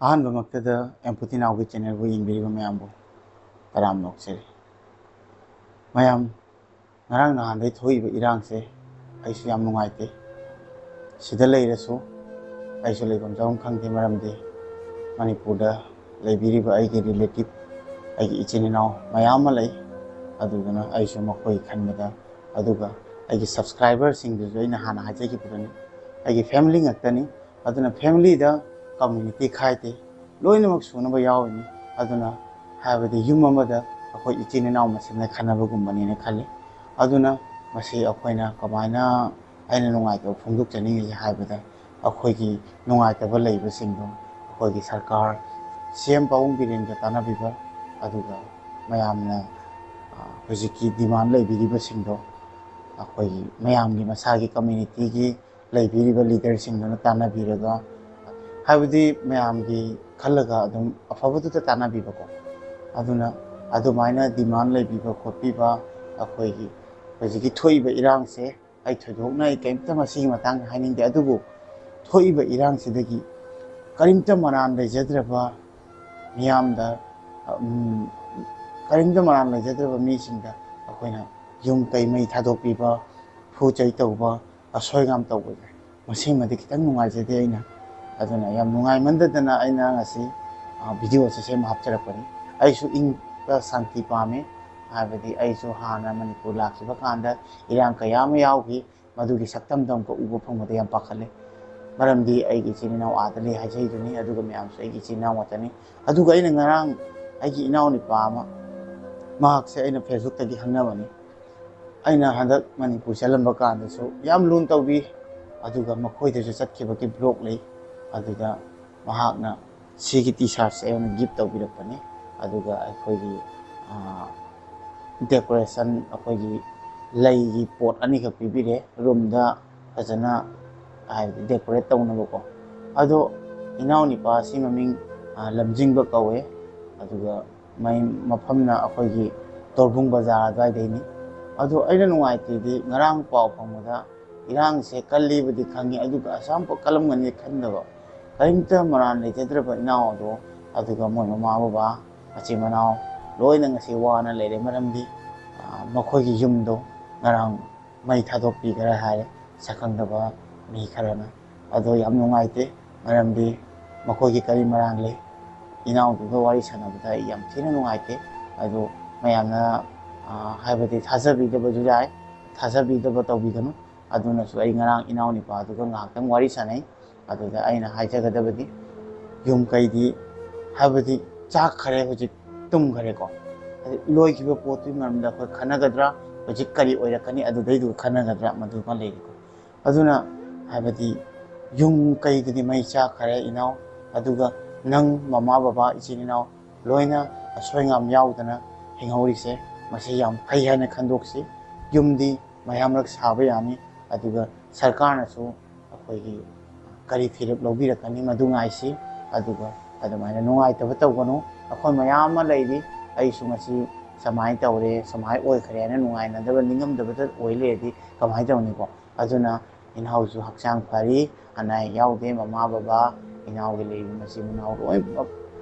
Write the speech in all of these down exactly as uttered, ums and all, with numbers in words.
ꯑꯍꯥꯟꯕꯃꯛꯇꯗ ꯑꯦꯝꯄꯨꯇꯤ ꯅꯥꯎꯒꯤ ꯆꯦꯅꯦꯜꯕꯨ ꯌꯦꯡꯕꯤꯔꯤꯕ ꯃꯌꯥꯝꯕꯨ ꯇꯔꯥꯝꯅ ꯑꯣꯛꯆꯔꯤ꯫ ꯃꯌꯥꯝ, ꯉꯔꯥꯡ ꯅꯍꯥꯟꯗꯩ ꯊꯣꯛꯏꯕ ꯏꯔꯥꯡꯁꯦ ꯑꯩꯁꯨ ꯌꯥꯝ ꯅꯨꯡꯉꯥꯏꯇꯦ꯫ ꯁꯤꯗ ꯂꯩꯔꯁꯨ ꯑꯩꯁꯨ ꯂꯩꯐꯝ ꯆꯥꯐꯝ ꯈꯪꯗꯦ, ꯃꯔꯝꯗꯤ ꯃꯅꯤꯄꯨꯔꯗ ꯂꯩꯕꯤꯔꯤꯕ ꯑꯩꯒꯤ ꯔꯤꯂꯦꯇꯤꯚ, ꯑꯩꯒꯤ ꯏꯆꯤꯟ ꯏꯅꯥꯎ ꯃꯌꯥꯝ ꯑꯃ ꯂꯩ꯫ ꯑꯗꯨꯗꯨꯅ ꯑꯩꯁꯨ ꯃꯈꯣꯏ ꯈꯟꯕꯗ, ꯑꯗꯨꯒ ꯑꯩꯒꯤ ꯁꯕꯁꯀ꯭ꯔꯥꯏꯕꯔꯁꯤꯡꯗꯨꯁꯨ ꯑꯩꯅ ꯍꯥꯟꯅ ꯍꯥꯏꯖꯈꯤꯕꯗꯨꯅꯤ, ꯑꯩꯒꯤ ꯐꯦꯃꯤꯂꯤ ꯉꯥꯛꯇꯅꯤ꯫ ꯑꯗꯨꯅ ꯐꯦꯃꯤꯂꯤꯗ ꯀꯝꯃ꯭ꯌꯨꯅꯤꯇꯤ ꯈꯥꯏꯗꯦ, ꯂꯣꯏꯅꯃꯛ ꯁꯨꯅꯕ ꯌꯥꯎꯔꯤꯅꯤ꯫ ꯑꯗꯨꯅ ꯍꯥꯏꯕꯗꯤ ꯌꯨꯝ ꯑꯃꯗ ꯑꯩꯈꯣꯏ ꯏꯆꯤꯟ ꯏꯅꯥꯎ ꯃꯁꯦꯟꯅ ꯈꯟꯅꯕꯒꯨꯝꯕꯅꯦꯅ ꯈꯜꯂꯤ꯫ ꯑꯗꯨꯅ ꯃꯁꯤ ꯑꯩꯈꯣꯏꯅ ꯀꯃꯥꯏꯅ ꯑꯩꯅ ꯅꯨꯡꯉꯥꯏꯇꯕ ꯐꯣꯡꯗꯣꯛꯆꯅꯤꯡꯉꯤ ꯍꯥꯏꯕꯗ, ꯑꯩꯈꯣꯏꯒꯤ ꯅꯨꯡꯉꯥꯏꯇꯕ ꯂꯩꯕꯁꯤꯡꯗꯣ ꯑꯩꯈꯣꯏꯒꯤ ꯁꯔꯀꯥꯔ, ꯁꯤ ꯑꯦꯝ ꯄꯥꯕꯨꯡ ꯕꯤꯔꯦꯟꯒ ꯇꯥꯟꯅꯕꯤꯕ, ꯑꯗꯨꯒ ꯃꯌꯥꯝꯅ, ꯑ, ꯍꯧꯖꯤꯛꯀꯤ ꯗꯤꯃꯥꯟ ꯂꯩꯕꯤꯔꯤꯕꯁꯤꯡꯗꯣ ꯑꯩꯈꯣꯏꯒꯤ ꯃꯌꯥꯝꯒꯤ, ꯃꯁꯥꯒꯤ ꯀꯝꯃ꯭ꯌꯨꯅꯤꯇꯤꯒꯤ ꯂꯩꯕꯤꯔꯤꯕ ꯂꯤꯗꯔꯁꯤꯡꯗꯨꯅ ꯇꯥꯟꯅꯕꯤꯔꯒ, ꯍꯥꯏꯕꯗꯤ ꯃꯌꯥꯝꯒꯤ ꯈꯜꯂꯒ ꯑꯗꯨꯝ ꯑꯐꯕꯗꯨꯗ ꯇꯥꯟꯅꯕꯤꯕꯀꯣ꯫ ꯑꯗꯨꯅ ꯑꯗꯨꯃꯥꯏꯅ ꯗꯤꯃꯥꯟ ꯂꯩꯕꯤꯕ ꯈꯣꯠꯄꯤꯕ, ꯑꯩꯈꯣꯏꯒꯤ ꯍꯧꯖꯤꯛꯀꯤ ꯊꯣꯛꯏꯕ ꯏꯔꯥꯡꯁꯦ, ꯑꯩ ꯊꯣꯏꯗꯣꯛꯅ ꯑꯩ ꯀꯔꯤꯝꯇ ꯃꯁꯤꯒꯤ ꯃꯇꯥꯡꯗ ꯍꯥꯏꯅꯤꯡꯗꯦ, ꯑꯗꯨꯕꯨ ꯊꯣꯛꯏꯕ ꯏꯔꯥꯡꯁꯤꯗꯒꯤ ꯀꯔꯤꯝꯇ ꯃꯔꯥꯟ ꯂꯩꯖꯗ꯭ꯔꯕ ꯃꯤꯌꯥꯝꯗ, ꯎꯝ, ꯀꯔꯤꯝꯇ ꯃꯔꯥꯟ ꯂꯩꯖꯗ꯭ꯔꯕ ꯃꯤꯁꯤꯡꯗ ꯑꯩꯈꯣꯏꯅ ꯌꯨꯝ ꯀꯩ ꯃꯩ ꯊꯥꯗꯣꯛꯄꯤꯕ, ꯐꯨ ꯆꯩ ꯇꯧꯕ, ꯑꯁꯣꯏ ꯑꯉꯥꯝ ꯇꯧꯕꯁꯦ, ꯃꯁꯤꯃꯗꯤ ꯈꯤꯇꯪ ꯅꯨꯡꯉꯥꯏꯖꯗꯦ ꯑꯩꯅ꯫ ꯑꯗꯨꯅ ꯌꯥꯝ ꯅꯨꯡꯉꯥꯏꯃꯟꯗꯗꯅ ꯑꯩꯅ ꯉꯁꯤ, ꯑ, ꯚꯤꯗꯤꯑꯣ ꯑꯁꯤ ꯁꯦꯝꯃ ꯍꯥꯞꯆꯔꯛꯄꯅꯤ꯫ ꯑꯩꯁꯨ ꯏꯪꯕ ꯁꯥꯟꯇꯤ ꯄꯥꯝꯃꯤ, ꯍꯥꯏꯕꯗꯤ ꯑꯩꯁꯨ ꯍꯥꯟꯅ ꯃꯅꯤꯄꯨꯔ ꯂꯥꯛꯈꯤꯕ ꯀꯥꯟꯗ ꯏꯔꯥꯡ ꯀꯌꯥ ꯑꯃ ꯌꯥꯎꯈꯤ, ꯃꯗꯨꯒꯤ ꯁꯛꯇꯝꯗꯣ ꯑꯃꯨꯛꯀ ꯎꯕ ꯐꯪꯕꯗ ꯌꯥꯝ ꯄꯥꯈꯠꯂꯦ꯫ ꯃꯔꯝꯗꯤ ꯑꯩꯒꯤ ꯏꯆꯤꯟ ꯏꯅꯥꯎ ꯑꯥꯗ ꯂꯩ ꯍꯥꯏꯖꯩꯗꯨꯅꯤ, ꯑꯗꯨꯒ ꯃꯌꯥꯝꯁꯨ ꯑꯩꯒꯤ ꯏꯆꯤꯟ ꯏꯅꯥꯎ ꯉꯥꯛꯇꯅꯤ꯫ ꯑꯗꯨꯒ ꯑꯩꯅ ꯉꯔꯥꯡ ꯑꯩꯒꯤ ꯏꯅꯥꯎꯅꯨꯄꯥ ꯑꯃ, ꯃꯍꯥꯛꯁꯦ ꯑꯩꯅ ꯐꯦꯁꯕꯨꯛꯇꯒꯤ ꯈꯪꯅꯕꯅꯤ꯫ ꯑꯩꯅ ꯍꯟꯗꯛ ꯃꯅꯤꯄꯨꯔ ꯆꯠꯂꯝꯕ ꯀꯥꯟꯗꯁꯨ ꯌꯥꯝ ꯂꯨꯅ ꯇꯧꯕꯤ, ꯑꯗꯨꯒ ꯃꯈꯣꯏꯗꯁꯨ ꯆꯠꯈꯤꯕꯒꯤ ꯕ꯭ꯂꯣꯛ ꯂꯩ, ꯑꯗꯨꯗ ꯃꯍꯥꯛꯅ ꯁꯤꯒꯤ ꯇꯤ ꯁꯥꯔꯠꯁꯦ ꯑꯩꯉꯣꯟꯗ ꯒꯤꯐ ꯇꯧꯕꯤꯔꯛꯄꯅꯤ꯫ ꯑꯗꯨꯒ ꯑꯩꯈꯣꯏꯒꯤ, ꯑꯥ, ꯗꯦꯀꯣꯔꯦꯁꯟ, ꯑꯩꯈꯣꯏꯒꯤ ꯂꯩꯒꯤ ꯄꯣꯠ ꯑꯅꯤꯈꯛ ꯄꯤꯕꯤꯔꯦ, ꯔꯨꯝꯗ ꯐꯖꯅ, ꯍꯥꯏꯕꯗꯤ, ꯗꯦꯀꯣꯔꯦꯠ ꯇꯧꯅꯕꯀꯣ꯫ ꯑꯗꯣ ꯏꯅꯥꯎꯅꯨꯄꯥ ꯑꯁꯤ ꯃꯃꯤꯡ, ꯑꯥ, ꯂꯝꯖꯤꯡꯕ ꯀꯧꯋꯦ, ꯑꯗꯨꯒ ꯃꯩ ꯃꯐꯝꯅ ꯑꯩꯈꯣꯏꯒꯤ ꯇꯣꯔꯕꯨꯡ ꯕꯖꯥꯔ ꯑꯗꯨꯋꯥꯏꯗꯩꯅꯤ꯫ ꯑꯗꯣ ꯑꯩꯅ ꯅꯨꯡꯉꯥꯏꯇ꯭ꯔꯤꯗꯤ, ꯉꯔꯥꯡ ꯄꯥꯎ ꯐꯪꯕꯗ ꯏꯔꯥꯡꯁꯦ ꯀꯜꯂꯤꯕꯗꯤ ꯈꯪꯉꯤ, ꯑꯗꯨꯒ ꯑꯁꯥꯝ ꯄꯣ-, ꯀꯜꯂꯝꯒꯅꯤ ꯈꯟꯗꯕ꯫ ꯀꯔꯤꯝꯇ ꯃꯔꯥꯟ ꯂꯩꯖꯗ꯭ꯔꯕ ꯏꯅꯥꯎ ꯑꯗꯣ, ꯑꯗꯨꯒ ꯃꯣꯏ ꯃꯃꯥ ꯕꯕꯥ, ꯃꯆꯤꯟ ꯃꯅꯥꯎ ꯂꯣꯏꯅ ꯉꯁꯤ ꯋꯥꯅ ꯂꯩꯔꯦ꯫ ꯃꯔꯝꯗꯤ, ꯑ, ꯃꯈꯣꯏꯒꯤ ꯌꯨꯝꯗꯣ ꯉꯔꯥꯡ ꯃꯩ ꯊꯥꯗꯣꯛꯄꯤꯈ꯭ꯔꯦ ꯍꯥꯏꯔꯦ, ꯁꯛꯈꯪꯗꯕ ꯃꯤ ꯈꯔꯅ꯫ ꯑꯗꯣ ꯌꯥꯝ ꯅꯨꯡꯉꯥꯏꯇꯦ, ꯃꯔꯝꯗꯤ ꯃꯈꯣꯏꯒꯤ ꯀꯔꯤ ꯃꯔꯥꯟ ꯂꯩ? ꯏꯅꯥꯎꯗꯨꯒ ꯋꯥꯔꯤ ꯁꯥꯟꯅꯕꯗ ꯑꯩ ꯌꯥꯝ ꯊꯤꯅ ꯅꯨꯡꯉꯥꯏꯇꯦ꯫ ꯑꯗꯨ ꯃꯌꯥꯝꯅ, ꯑ, ꯍꯥꯏꯕꯗꯤ ꯊꯥꯖꯕꯤꯗꯕꯁꯨ ꯌꯥꯏ, ꯊꯥꯖꯕꯤꯗꯕ ꯇꯧꯕꯤꯒꯅꯨ꯫ ꯑꯗꯨꯅꯁꯨ ꯑꯩ ꯉꯔꯥꯡ ꯏꯅꯥꯎ ꯅꯨꯄꯥꯗꯨꯒ ꯉꯥꯏꯍꯥꯛꯇꯪ ꯋꯥꯔꯤ ꯁꯥꯟꯅꯩ꯫ ꯑꯗꯨꯗ ꯑꯩꯅ ꯍꯥꯏꯖꯒꯗꯕꯗꯤ, ꯌꯨꯝ ꯀꯩꯗꯤ, ꯍꯥꯏꯕꯗꯤ, ꯆꯥꯛꯈ꯭ꯔꯦ, ꯍꯧꯖꯤꯛ ꯇꯨꯝꯈ꯭ꯔꯦꯀꯣ꯫ ꯑꯗꯨ ꯂꯣꯏꯈꯤꯕ ꯄꯣꯠꯇꯨꯒꯤ ꯃꯔꯝꯗ ꯑꯩꯈꯣꯏ ꯈꯟꯅꯒꯗ꯭ꯔꯥ, ꯍꯧꯖꯤꯛ ꯀꯔꯤ ꯑꯣꯏꯔꯛꯀꯅꯤ, ꯑꯗꯨꯗꯩꯗꯨ ꯈꯟꯅꯒꯗ꯭ꯔꯥ, ꯃꯗꯨꯃ ꯂꯩꯔꯦꯀꯣ꯫ ꯑꯗꯨꯅ, ꯍꯥꯏꯕꯗꯤ, ꯌꯨꯝ ꯀꯩꯗꯨꯗꯤ ꯃꯩ ꯆꯥꯛꯈ꯭ꯔꯦ ꯏꯅꯥꯎ, ꯑꯗꯨꯒ ꯅꯪ, ꯃꯃꯥ ꯕꯕꯥ, ꯏꯆꯤꯟ ꯏꯅꯥꯎ ꯂꯣꯏꯅ ꯑꯁꯣꯏ ꯑꯉꯥꯝ ꯌꯥꯎꯗꯅ ꯍꯤꯡꯍꯧꯔꯤꯁꯦ, ꯃꯁꯤ ꯌꯥꯝ ꯐꯩ ꯍꯥꯏꯅ ꯈꯟꯗꯣꯛꯁꯤ꯫ ꯌꯨꯝꯗꯤ ꯃꯌꯥꯝꯂꯛ ꯁꯥꯕ ꯌꯥꯅꯤ, ꯑꯗꯨꯒ ꯁꯔꯀꯥꯔꯅꯁꯨ ꯑꯩꯈꯣꯏꯒꯤ ꯀꯔꯤ ꯐꯤꯔꯦꯞ ꯂꯧꯕꯤꯔꯛꯀꯅꯤ, ꯃꯗꯨ ꯉꯥꯏꯁꯤ꯫ ꯑꯗꯨꯒ ꯑꯗꯨꯃꯥꯏꯅ ꯅꯨꯡꯉꯥꯏꯇꯕ ꯇꯧꯒꯅꯨ꯫ ꯑꯩꯈꯣꯏ ꯃꯌꯥꯝ ꯑꯃ ꯂꯩꯔꯤ, ꯑꯩꯁꯨ ꯉꯁꯤ ꯁꯨꯃꯥꯏꯅ ꯇꯧꯔꯦ, ꯁꯨꯃꯥꯏꯅ ꯑꯣꯏꯈ꯭ꯔꯦ ꯍꯥꯏꯅ ꯅꯨꯡꯉꯥꯏꯅꯗꯕ, ꯅꯤꯡꯉꯝꯗꯕꯗ ꯑꯣꯏ ꯂꯩꯔꯗꯤ ꯀꯃꯥꯏꯅ ꯇꯧꯅꯤꯀꯣ? ꯑꯗꯨꯅ ꯏꯅꯥꯎꯁꯨ ꯍꯛꯆꯥꯡ ꯐꯔꯤ, ꯑꯅꯥ ꯑꯌꯦꯛ ꯌꯥꯎꯗꯦ, ꯃꯃꯥ ꯕꯕꯥ, ꯏꯅꯥꯎꯒꯤ ꯂꯩꯔꯤꯕ ꯃꯆꯤꯟ ꯃꯅꯥꯎ ꯂꯣꯏꯅꯃꯛ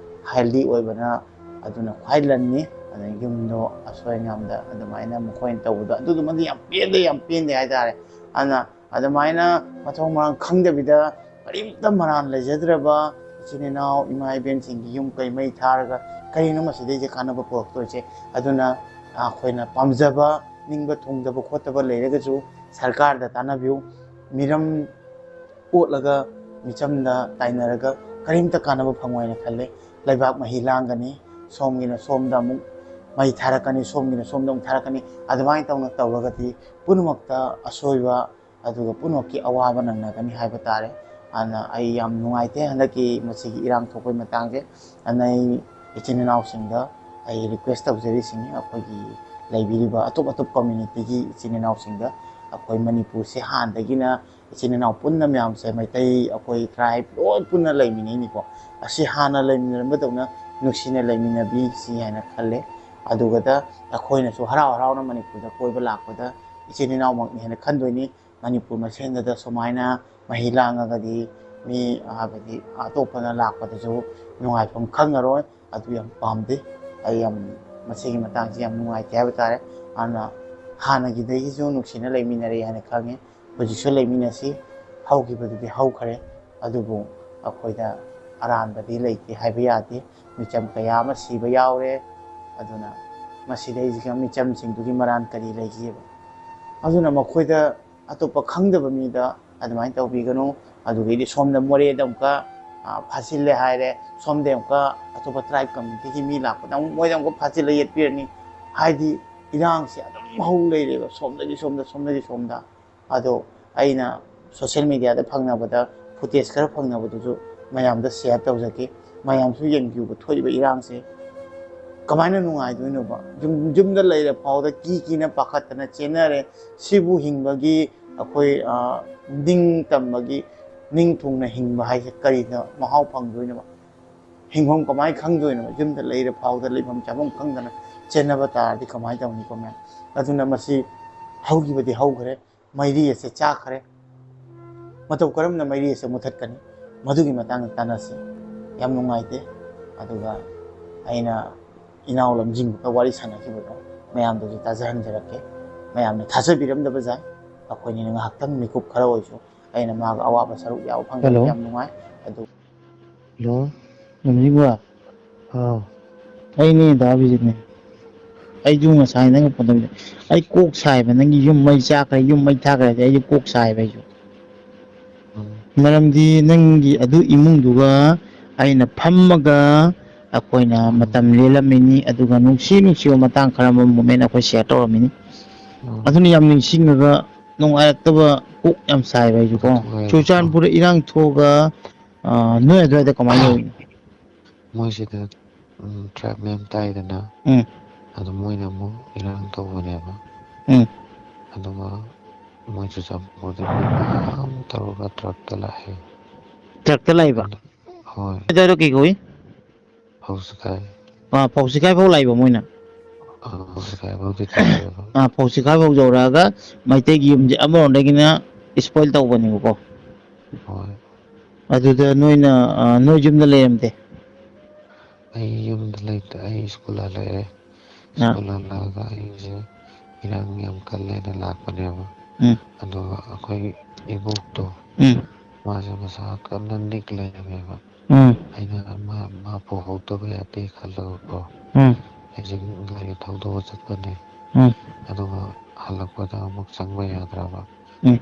healthy ꯑꯣꯏꯕꯅ ꯑꯗꯨꯅ ꯈ꯭ꯋꯥꯏ ꯂꯟꯅꯤ꯫ ꯑꯗꯩ ꯌꯨꯝꯗꯣ ꯑꯁꯣꯏ ꯑꯉꯥꯝꯗ ꯑꯗꯨꯃꯥꯏꯅ ꯃꯈꯣꯏꯅ ꯇꯧꯕꯗꯣ, ꯑꯗꯨꯗꯨꯃꯗꯤ ꯌꯥꯝ ꯄꯦꯟꯗꯦ, ꯌꯥꯝ ꯄꯦꯟꯗꯦ ꯍꯥꯏꯇꯥꯔꯦ꯫ ꯑꯗꯨꯅ ꯑꯗꯨꯃꯥꯏꯅ ꯃꯊꯣꯡ ꯃꯔꯥꯡ ꯈꯪꯗꯕꯤꯗ, ꯀꯔꯤꯝꯇ ꯃꯔꯥꯟ ꯂꯩꯖꯗ꯭ꯔꯕ ꯏꯆꯤꯟ ꯏꯅꯥꯎ, ꯏꯃꯥ ꯏꯕꯦꯟꯁꯤꯡꯒꯤ ꯌꯨꯝ ꯀꯩ ꯃꯩ ꯊꯥꯔꯒ ꯀꯔꯤꯅꯣ ꯃꯁꯤꯗꯩꯁꯦ ꯀꯥꯟꯅꯕ ꯄꯨꯔꯛꯇꯣꯏꯁꯦ? ꯑꯗꯨꯅ ꯑꯩꯈꯣꯏꯅ ꯄꯥꯝꯖꯕ, ꯅꯤꯡꯕ ꯊꯨꯡꯗꯕ ꯈꯣꯠꯇꯕ ꯂꯩꯔꯒꯁꯨ ꯁꯔꯀꯥꯔꯗ ꯇꯥꯟꯅꯕꯤꯌꯨ꯫ ꯃꯤꯔꯝ ꯑꯣꯠꯂꯒ, ꯃꯤꯆꯝꯗ ꯇꯥꯏꯅꯔꯒ ꯀꯔꯤꯝꯇ ꯀꯥꯟꯅꯕ ꯐꯪꯉꯣꯏꯅ ꯈꯜꯂꯦ꯫ ꯂꯩꯕꯥꯛ ꯃꯍꯤ ꯂꯥꯡꯒꯅꯤ, ꯁꯣꯝꯒꯤꯅ ꯁꯣꯝꯗ ꯑꯃꯨꯛ ꯃꯩ ꯊꯥꯔꯛꯀꯅꯤ, ꯁꯣꯝꯒꯤꯅ ꯁꯣꯝꯗ ꯑꯃꯨꯛ ꯊꯥꯔꯛꯀꯅꯤ꯫ ꯑꯗꯨꯃꯥꯏꯅ ꯇꯧꯅ ꯇꯧꯔꯒꯗꯤ ꯄꯨꯝꯅꯃꯛꯇ ꯑꯁꯣꯏꯕ, ꯑꯗꯨꯒ ꯄꯨꯝꯅꯃꯛꯀꯤ ꯑꯋꯥꯕ ꯅꯪꯅꯒꯅꯤ ꯍꯥꯏꯕ ꯇꯥꯔꯦ꯫ ꯑꯗꯨꯅ ꯑꯩ ꯌꯥꯝ ꯅꯨꯡꯉꯥꯏꯇꯦ ꯍꯟꯗꯛꯀꯤ ꯃꯁꯤꯒꯤ ꯏꯔꯥꯡ ꯊꯣꯛꯄꯒꯤ ꯃꯇꯥꯡꯁꯦ꯫ ꯑꯗꯨꯅ ꯑꯩ ꯏꯆꯤꯟ ꯏꯅꯥꯎꯁꯤꯡꯗ ꯑꯩ request ꯇꯧꯖꯔꯤꯁꯤꯅꯤ, ꯑꯩꯈꯣꯏꯒꯤ ꯂꯩꯕꯤꯔꯤꯕ ꯑꯇꯣꯞ ꯑꯇꯣꯞꯄ communityꯒꯤ ꯏꯆꯤꯟ ꯏꯅꯥꯎꯁꯤꯡꯗ, ꯑꯩꯈꯣꯏ ꯃꯅꯤꯄꯨꯔꯁꯦ ꯍꯥꯟꯅꯗꯒꯤꯅ ꯏꯆꯤꯟ ꯏꯅꯥꯎ ꯄꯨꯟꯅ ꯃꯌꯥꯝꯁꯦ, ꯃꯩꯇꯩ ꯑꯩꯈꯣꯏ tribe ꯂꯣꯏ ꯄꯨꯟꯅ ꯂꯩꯃꯤꯟꯅꯩꯅꯤꯀꯣ꯫ ꯑꯁꯤ ꯍꯥꯟꯅ ꯂꯩꯃꯤꯟꯅꯔꯝꯕꯗꯧꯅ ꯅꯨꯡꯁꯤꯅ ꯂꯩꯃꯤꯟꯅꯕꯤꯁꯤ ꯍꯥꯏꯅ ꯈꯜꯂꯦ꯫ ꯑꯗꯨꯒꯗ ꯑꯩꯈꯣꯏꯅꯁꯨ ꯍꯔꯥꯎ ꯍꯔꯥꯎꯅ ꯃꯅꯤꯄꯨꯔꯗ ꯀꯣꯏꯕ ꯂꯥꯛꯄꯗ ꯏꯆꯤꯟ ꯏꯅꯥꯎꯃꯛꯅꯤ ꯍꯥꯏꯅ ꯈꯟꯗꯣꯏꯅꯤ꯫ ꯃꯅꯤꯄꯨꯔ ꯃꯁꯦꯟꯗꯗ ꯁꯨꯃꯥꯏꯅ ꯃꯍꯤ ꯂꯥꯡꯉꯒꯗꯤ ꯃꯤ ꯍꯥꯏꯕꯗꯤ ꯑꯇꯣꯞꯄꯅ ꯂꯥꯛꯄꯗꯁꯨ ꯅꯨꯡꯉꯥꯏꯐꯝ ꯈꯪꯉꯔꯣꯏ꯫ ꯑꯗꯨ ꯌꯥꯝ ꯄꯥꯝꯗꯦ꯫ ꯑꯩ ꯌꯥꯝ ꯃꯁꯤꯒꯤ ꯃꯇꯥꯡꯁꯤ ꯌꯥꯝ ꯅꯨꯡꯉꯥꯏꯇꯦ ꯍꯥꯏꯕ ꯇꯥꯔꯦ꯫ ꯑꯗꯨꯅ ꯍꯥꯟꯅꯒꯤꯗꯒꯤꯁꯨ ꯅꯨꯡꯁꯤꯅ ꯂꯩꯃꯤꯟꯅꯔꯛꯏ ꯍꯥꯏꯅ ꯈꯪꯉꯤ꯫ ꯍꯧꯖꯤꯛꯁꯨ ꯂꯩꯃꯤꯟꯅꯁꯤ꯫ ꯍꯧꯈꯤꯕꯗꯨꯗꯤ ꯍꯧꯈ꯭ꯔꯦ꯫ ꯑꯗꯨꯕꯨ ꯑꯩꯈꯣꯏꯗ ꯑꯔꯥꯟꯕꯗꯤ ꯂꯩꯇꯦ ꯍꯥꯏꯕ ꯌꯥꯗꯦ꯫ ꯃꯤꯆꯝ ꯀꯌꯥ ꯑꯃ ꯁꯤꯕ ꯌꯥꯎꯔꯦ꯫ ꯑꯗꯨꯅ ꯃꯁꯤꯗꯩꯁꯤꯗ ꯃꯤꯆꯝꯁꯤꯡꯗꯨꯒꯤ ꯃꯔꯥꯟ ꯀꯔꯤ ꯂꯩꯒꯦꯕ? ꯑꯗꯨꯅ ꯃꯈꯣꯏꯗ, ꯑꯇꯣꯞꯄ ꯈꯪꯗꯕ ꯃꯤꯗ ꯑꯗꯨꯃꯥꯏꯅ ꯇꯧꯕꯤꯒꯅꯨ꯫ ꯑꯗꯨꯗꯒꯤꯗꯤ ꯁꯣꯝꯗ ꯃꯣꯔꯦꯗ ꯑꯃꯨꯛꯀ, ꯑ, ꯐꯥꯁꯤꯜꯂꯦ ꯍꯥꯏꯔꯦ, ꯁꯣꯝꯗ ꯑꯃꯨꯛꯀ ꯑꯇꯣꯞꯄ tribe communityꯒꯤ ꯃꯤ ꯂꯥꯛꯄꯗ ꯑꯃꯨꯛ ꯃꯣꯏꯗ ꯑꯃꯨꯛꯀ ꯐꯥꯁꯤꯜꯂ ꯌꯦꯠꯄꯤꯔꯅꯤ꯫ ꯍꯥꯏꯗꯤ ꯏꯔꯥꯡꯁꯦ ꯑꯗꯨꯝ ꯍꯧ ꯂꯩꯔꯦꯕ, ꯁꯣꯝꯗꯒꯤ ꯁꯣꯝꯗ, ꯁꯣꯝꯗꯒꯤ ꯁꯣꯝꯗ꯫ ꯑꯗꯣ ꯑꯩꯅ social mediaꯗ ꯐꯪꯅꯕꯗ, footage ꯈꯔ ꯐꯪꯅꯕꯗꯨꯁꯨ ꯃꯌꯥꯝꯗ share ꯇꯧꯖꯒꯦ꯫ ꯃꯌꯥꯝꯁꯨ ꯌꯦꯡꯕꯤꯌꯨꯕ ꯊꯣꯛꯏꯕ ꯏꯔꯥꯡꯁꯦ ꯀꯃꯥꯏꯅ ꯅꯨꯡꯉꯥꯏꯗꯣꯏꯅꯣꯕ? ꯌꯨꯝ, ꯌꯨꯝꯗ ꯂꯩꯔ ꯐꯥꯎꯗ ꯀꯤ ꯀꯤꯅ ꯄꯥꯈꯠꯇꯅ ꯆꯦꯟꯅꯔꯦ꯫ ꯁꯤꯕꯨ ꯍꯤꯡꯕꯒꯤ ꯑꯩꯈꯣꯏ, ꯑ, ꯅꯤꯡ ꯇꯝꯕꯒꯤ, ꯅꯤꯡ ꯊꯨꯡꯅ ꯍꯤꯡꯕ ꯍꯥꯏꯁꯦ ꯀꯔꯤꯗ ꯃꯍꯥꯎ ꯐꯪꯗꯣꯏꯅꯣꯕ? ꯍꯤꯡꯐꯝ ꯀꯃꯥꯏꯅ ꯈꯪꯗꯣꯏꯅꯣꯕ? ꯌꯨꯝꯗ ꯂꯩꯔ ꯐꯥꯎꯗ ꯂꯩꯐꯝ ꯆꯥꯐꯝ ꯈꯪꯗꯅ ꯆꯦꯟꯅꯕ ꯇꯥꯔꯗꯤ ꯀꯃꯥꯏꯅ ꯇꯧꯅꯤꯀꯣ ꯃꯌꯥꯝ? ꯑꯗꯨꯅ ꯃꯁꯤ ꯍꯧꯈꯤꯕꯗꯤ ꯍꯧꯈ꯭ꯔꯦ, ꯃꯩꯔꯤ ꯑꯁꯦ ꯆꯥꯛꯈ꯭ꯔꯦ꯫ ꯃꯇꯧ ꯀꯔꯝꯅ ꯃꯩꯔꯤ ꯑꯁꯦ ꯃꯨꯊꯠꯀꯅꯤ? ꯃꯗꯨꯒꯤ ꯃꯇꯥꯡꯗ ꯇꯥꯟꯅꯁꯤ꯫ ꯌꯥꯝ ꯅꯨꯡꯉꯥꯏꯇꯦ꯫ ꯑꯗꯨꯒ ꯑꯩꯅ ꯏꯅꯥꯎ ꯂꯝꯖꯤꯡꯕꯒ ꯋꯥꯔꯤ ꯁꯥꯟꯅꯈꯤꯕꯗꯣ ꯃꯌꯥꯝꯗꯁꯨ ꯇꯥꯖꯍꯟꯖꯔꯛꯀꯦ꯫ ꯃꯌꯥꯝꯅ ꯊꯥꯖꯕꯤꯔꯝꯗꯕ ꯌꯥꯏ꯫ ꯑꯩꯈꯣꯏꯅꯤꯅ ꯉꯥꯏꯍꯥꯛꯇꯪ ꯃꯤꯀꯨꯞ ꯈꯔ ꯑꯣꯏꯁꯨ ꯑꯩꯅ ꯃꯥꯒ ꯑꯋꯥꯕ ꯁꯔꯨꯛ ꯌꯥꯎꯕ ꯐꯪꯖꯕ ꯍꯜꯂꯣ꯫ ꯌꯥꯝ ꯅꯨꯡꯉꯥꯏ꯫ ꯑꯗꯨ ꯍꯜꯂꯣ, ꯂꯝꯖꯤꯡꯕ꯫ ꯍꯥꯎ꯫ ꯑꯩꯅꯦ ꯗꯥ ꯑꯕꯤꯖꯤꯠꯅꯦ꯫ ꯑꯩꯁꯨ ꯉꯁꯥꯏ ꯅꯪꯒ ꯐꯣꯟ ꯇꯧꯔꯤꯗꯣ꯫ ꯑꯩ ꯀꯣꯛ ꯁꯥꯏꯕ, ꯅꯪꯒꯤ ꯌꯨꯝ ꯃꯩ ꯆꯥꯛꯈ꯭ꯔꯦ, ꯌꯨꯝ ꯃꯩ ꯊꯥꯈ꯭ꯔꯦ ꯍꯥꯏꯁꯦ ꯑꯩꯁꯨ ꯀꯣꯛ ꯁꯥꯏꯕ ꯑꯩꯁꯨ꯫ ꯎꯝ꯫ ꯃꯔꯝꯗꯤ ꯅꯪꯒꯤ ꯑꯗꯨ ꯏꯃꯨꯡꯗꯨꯒ ꯑꯩꯅ ꯐꯝꯃꯒ ꯑꯩꯈꯣꯏꯅ ꯎꯝ꯫ ꯃꯇꯝ ꯂꯦꯜꯂꯝꯃꯤꯅꯤ, ꯑꯗꯨꯒ ꯅꯨꯡꯁꯤ ꯅꯨꯡꯁꯤꯕ ꯃꯇꯥꯡ ꯈꯔ ꯑꯃ moment ꯑꯩꯈꯣꯏ share ꯇꯧꯔꯝꯃꯤꯅꯤ꯫ ꯎꯝ꯫ ꯑꯗꯨꯅ ꯌꯥꯝ ꯅꯤꯡꯁꯤꯡꯉꯒ ꯅꯨꯡꯉꯥꯏꯔꯛꯇꯕ ꯀꯣꯛ ꯌꯥꯝ ꯁꯥꯏꯕ ꯑꯩꯁꯨ ꯀꯣ꯫ ꯅꯨꯡꯉꯥꯏꯔꯛꯇꯕ꯫ ꯆꯨꯔꯆꯥꯟꯄꯨꯔꯗ ꯏꯔꯥꯡ ꯊꯣꯛꯑꯒ, ꯑ, ꯅꯣꯏ ꯑꯗꯨꯋꯥꯏꯗ ꯀꯃꯥꯏꯅ ꯇꯧꯔꯤꯅꯣ? ꯃꯣꯏꯁꯤꯗ, ꯎꯝ, tribe ꯃꯌꯥꯝ ꯇꯥꯏꯗꯅ, ꯎꯝ꯫ ꯑꯗꯨ ꯃꯣꯏꯅ ꯑꯃꯨꯛ ꯏꯔꯥꯡ ꯇꯧꯕꯅꯦꯕ꯫ ꯎꯝ꯫ ꯑꯗꯨꯒ ꯃꯣꯏ ꯆꯨꯔꯆꯥꯟꯄꯨꯔꯗꯒꯤ ꯃꯌꯥꯝ ꯇꯧꯔꯒ truckꯇ ꯂꯥꯛꯑꯦ꯫ Truckꯇ ꯂꯥꯛꯏꯕ? ꯑꯗꯨ, ꯍꯣꯏ꯫ ꯑꯗꯨꯋꯥꯏꯗꯣ ꯀꯩ ꯀꯧꯏ? ꯐꯧꯁꯤꯈꯥꯏ꯫ ꯑꯥ, ꯐꯧꯁꯤꯈꯥꯏ ꯐꯥꯎ ꯂꯥꯛꯏꯕ ꯃꯣꯏꯅ? ꯑꯥ, ꯐꯧꯁꯤꯈꯥꯏ ꯐꯥꯎꯗꯤ ꯇꯧꯔꯦꯕ꯫ ꯑꯥ, ꯐꯧꯁꯤꯈꯥꯏ ꯐꯥꯎ ꯌꯧꯔꯛꯑꯒ ꯃꯩꯇꯩꯒꯤ ꯌꯨꯝꯁꯦ ꯑꯃꯔꯣꯝꯗꯒꯤꯅ spoil ꯇꯧꯕꯅꯦꯕꯀꯣ꯫ ꯍꯣꯏ꯫ ꯑꯗꯨꯗ ꯅꯣꯏꯅ, ꯑ, ꯅꯣꯏ ꯌꯨꯝꯗ ꯂꯩꯔꯝꯗꯦ? ꯑꯩ ꯌꯨꯝꯗ ꯂꯩꯇꯦ, ꯑꯩ ꯁ꯭ꯀꯨꯜ ꯍꯜꯂꯛꯑꯦ꯫ ꯑꯥ꯫ ꯁ꯭ꯀꯨꯜ ꯍꯜꯂꯛꯑꯒ ꯑꯩꯁꯦ ꯏꯔꯥꯡ ꯌꯥꯝ ꯀꯜꯂꯦꯅ ꯂꯥꯛꯄꯅꯦꯕ꯫ ꯎꯝ꯫ ꯑꯗꯨꯒ ꯑꯩꯈꯣꯏ ꯏꯕꯣꯛꯇꯣ, ꯎꯝ꯫ ꯃꯥꯁꯦ ꯃꯁꯥ ꯀꯟꯅ ꯅꯤꯛ ꯂꯩꯔꯝꯃꯦꯕ꯫ ꯎꯝ꯫ ꯑꯩꯅ ꯃꯥ, ꯃꯥ ꯄꯨꯍꯧꯗꯕ ꯌꯥꯗꯦ ꯈꯜꯂꯒꯀꯣ, ꯎꯝ꯫ ꯑꯩꯁꯦ ꯒꯥꯔꯤ ꯊꯧꯗꯣꯛꯑ ꯆꯠꯄꯅꯦ꯫ ꯎꯝ꯫ ꯑꯗꯨꯒ ꯍꯜꯂꯛꯄꯗ ꯑꯃꯨꯛ ꯆꯪꯕ ꯌꯥꯗ꯭ꯔꯕ꯫ ꯎꯝ꯫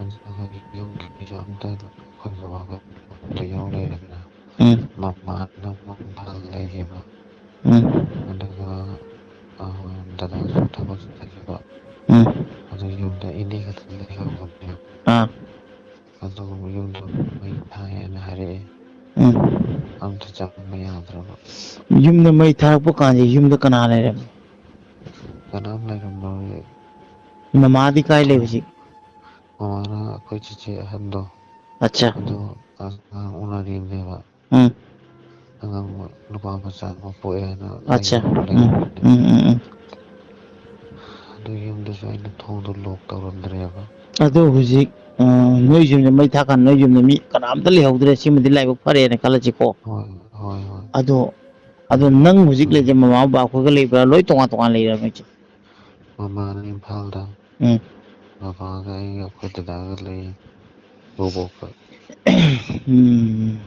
ꯑꯗꯨꯒ ꯌꯨꯝꯒꯤ ꯃꯤꯁꯨ ꯑꯝꯇ ꯑꯩꯈꯣꯏ ꯕꯕꯥꯒ ꯑꯝꯇ ꯌꯥꯎ ꯂꯩꯔꯝꯃꯦ꯫ ꯎꯝ꯫ ꯃꯃꯥꯅ ꯑꯃꯨꯛ ꯏꯝꯐꯥꯜ ꯂꯩꯈꯤꯕ꯫ ꯎꯝ꯫ ꯑꯗꯨꯒ, ꯑ, ꯗꯗꯥꯁꯨ ꯊꯕꯛ ꯆꯠꯈꯤꯕ꯫ ꯎꯝ꯫ ꯑꯗꯨ ꯌꯨꯝꯗ ꯏꯅꯦ ꯈꯛꯇ ꯂꯩꯍꯧꯕꯅꯦꯕ꯫ ꯑꯥ꯫ ꯑꯗꯨꯒ ꯌꯨꯝꯗ ꯃꯩ ꯊꯥꯏꯌꯦꯅ ꯍꯥꯏꯔꯛꯑꯦ꯫ ꯎꯝ꯫ ꯑꯝꯇ ꯆꯪꯕ ꯌꯥꯗ꯭ꯔꯕ꯫ ꯌꯨꯝꯗ ꯃꯩ ꯊꯥꯔꯛꯄ ꯀꯥꯟꯗ ꯌꯨꯝꯗ ꯀꯅꯥ ꯂꯩꯔꯝꯃꯤ? ꯀꯅꯥꯝ ꯂꯩꯔꯝꯃꯔꯣꯏ꯫ ꯃꯃꯥꯗꯤ ꯀꯥꯏ ꯂꯩ ꯍꯧꯖꯤꯛ? ꯃꯃꯥꯅ ꯑꯩꯈꯣꯏ ꯆꯤꯆꯦ ꯑꯍꯟꯗꯣ, ꯑꯠꯆꯥ꯫ ꯑꯗꯨ ꯑꯉꯥꯡ ꯎꯅꯔꯤꯕꯅꯦꯕ꯫ ꯎꯝ꯫ ꯑꯉꯥꯡ ꯅꯨꯄꯥ ꯃꯆꯥ ꯑꯃ ꯄꯣꯛꯑꯦ ꯍꯥꯏꯅ ꯑꯠꯆꯥ꯫ ꯂꯩ-, ꯎꯝ, ꯂꯩꯔꯝꯕꯅꯦ꯫ ꯎꯝ, ꯎꯝ, ꯎꯝ꯫ ꯑꯗꯨ ꯌꯨꯝꯗꯁꯨ ꯑꯩꯅ ꯊꯣꯡꯗꯣ ꯂꯣꯛ ꯇꯧꯔꯝꯗ꯭ꯔꯦꯕ꯫ ꯑꯗꯨ ꯍꯧꯖꯤꯛ, ꯑ, ꯅꯣꯏ ꯌꯨꯝꯗ ꯃꯩ ꯊꯥꯀꯥꯟꯗ ꯅꯣꯏ ꯌꯨꯝꯗ ꯃꯤ ꯀꯅꯥꯝꯇ ꯂꯩꯍꯧꯗ꯭ꯔꯦ, ꯁꯤꯃꯗꯤ ꯂꯥꯏꯕꯛ ꯐꯔꯦꯅ ꯈꯜꯂꯁꯤꯀꯣ꯫ ꯍꯣꯏ, ꯍꯣꯏ, ꯍꯣꯏ꯫ ꯑꯗꯣ, ꯑꯗꯣ ꯅꯪ ꯍꯧꯖꯤꯛ ꯎꯝ꯫ ꯂꯩꯖꯦ ꯃꯃꯥ ꯕꯕꯥ ꯑꯩꯈꯣꯏꯒ ꯂꯩꯕ꯭ꯔꯥ? ꯂꯣꯏ ꯇꯣꯉꯥꯟ ꯇꯣꯉꯥꯟ ꯂꯩꯔꯕ ꯅꯣꯏꯁꯦ? ꯃꯃꯥꯅ ꯏꯝꯐꯥꯜꯗ, ꯎꯝ꯫ ꯕꯕꯥꯒ ꯑꯩꯒ ꯑꯩꯈꯣꯏ ꯗꯗꯥꯒ ꯂꯩ, ꯕꯣꯕꯣꯛꯀ꯫ ꯎꯝ꯫